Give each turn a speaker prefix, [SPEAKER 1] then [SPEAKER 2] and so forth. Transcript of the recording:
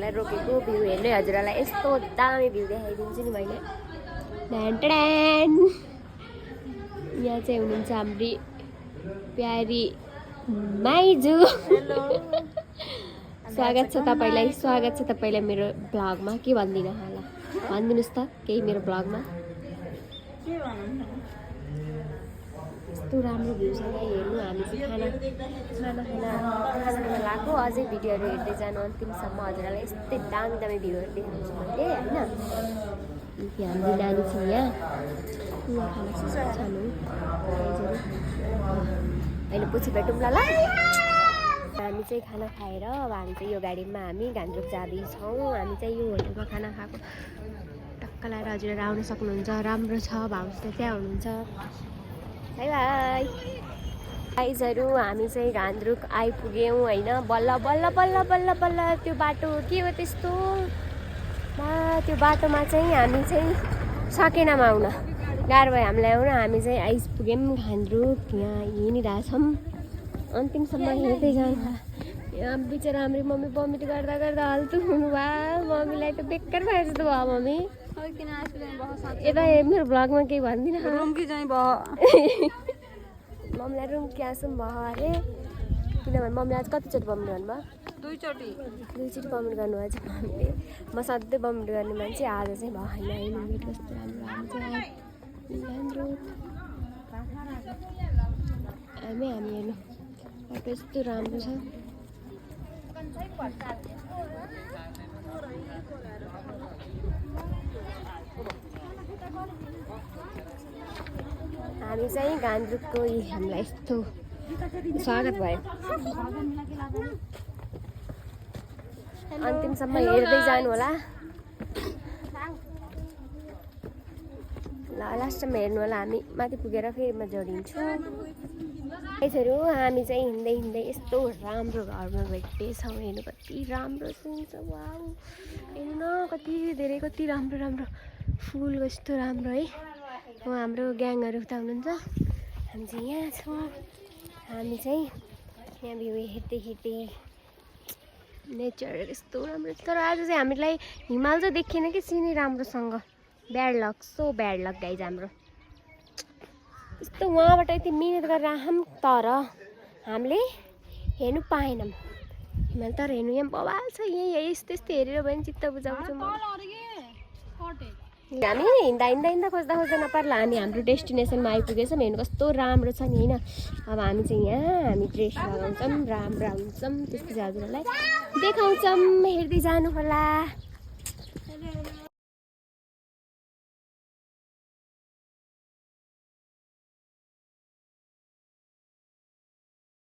[SPEAKER 1] हामीलाई रोकेको भ्यू हेर्ने हजुरहरूलाई यस्तो दामी भ्यू देखाइदिन्छु नि मैले ढ्यान यहाँ चाहिँ हुनुहुन्छ हाम्री प्यारी माइजू स्वागत छ तपाईँलाई मेरो ब्लगमा के भन्दिनँ होला भनिदिनुहोस् त केही मेरो ब्लगमा यस्तो राम्रो भ्यूसँग हेर्नु हामी चाहिँ खाना लाग्यो अझै भिडियोहरू हेर्दै जानु अन्तिमसम्म हजुरहरूलाई यस्तै दामी भ्यूहरू देखाउँछु मैले होइन हाम्रो नानी छ यहाँ खाना खानु अहिले पछि भेटौँला ल हामी चाहिँ खाना खाएर अब हामी चाहिँ यो गाडीमा हामी गान्तोक जाँदैछौँ हामी चाहिँ यो होटलमा खाना खाएको टक्क लगाएर हजुरहरू आउन सक्नुहुन्छ राम्रो छ भाउज त त्यहाँ हुनुहुन्छ बाई बाई गाइजहरू हामी चाहिँ गान्तोक आइपुग्यौँ होइन बल्ल त्यो बाटो के हो त्यस्तो त्यो बाटोमा चाहिँ हामी चाहिँ सकेनौँ आउन गाह्रो भयो हामीलाई आउन हामी चाहिँ आइपुग्यौँ गान्तोक यहाँ हिँडिरहेछौँ अन्तिमसम्म हेर्दै जानु यहाँ बिचरा हाम्रो मम्मी बमिट गर्दा हाल्तु हुनुभयो मम्मीलाई त बेकार भयो जस्तो भयो मम्मी यता मेरो ब्लगमा केही भन्दिनँ मम्मीलाई रुम क्यासम भयो अरे किनभने मम्मीले आज कतिचोटि बमिट गर्नुभयो दुईचोटि बमिट गर्नुभएको छ मम्मीले म सधैँ बमिट गर्ने मान्छे आज चाहिँ भएन होइन कस्तो राम्रो हामी हेर्नु बाटो यस्तो राम्रो छ हामी चाहिँ गान्तोकको हामीलाई यस्तो स्वागत भयो अन्तिमसम्म हेर्दै जानु होला ल लास्टमा हेर्नु होला हामी माथि पुगेर फेरि म जोडिन्छु यसरी हामी चाहिँ हिँड्दै यस्तो राम्रो घरमा भेट्दैछौँ हेर्नु कति राम्रो सुन्छ वाउ हेर्नु न कति राम्रो फुल कस्तो राम्रो है हो हाम्रो ग्याङहरू उता हुनुहुन्छ हामी चाहिँ यहाँ छौँ हामी चाहिँ यहाँ भ्यू हेर्दै नेचर यस्तो राम्रो तर आज चाहिँ हामीलाई हिमाल चाहिँ देखिएन कि सिनी राम्रोसँग ब्याड लक गाइज हाम्रो यस्तो वहाँबाट यति मिहिनेत गरेर आयौँ तर हामीले हेर्नु पाएनौँ हिमाल तर हेर्नु यहाँ बवाल छ यहाँ यस्तो हेरेर भयो भने चित्त बुझाउँछु म हामी हिँड्दा खोज्दा नपर्ला हामी हाम्रो डेस्टिनेसनमा आइपुगेछौँ हेर्नु कस्तो राम्रो छ नि होइन अब हामी चाहिँ यहाँ हामी ड्रेस लगाउँछौँ राम्रा हुन्छौँ त्यसपछि हजुरहरूलाई देखाउँछौँ हेर्दै जानु होला।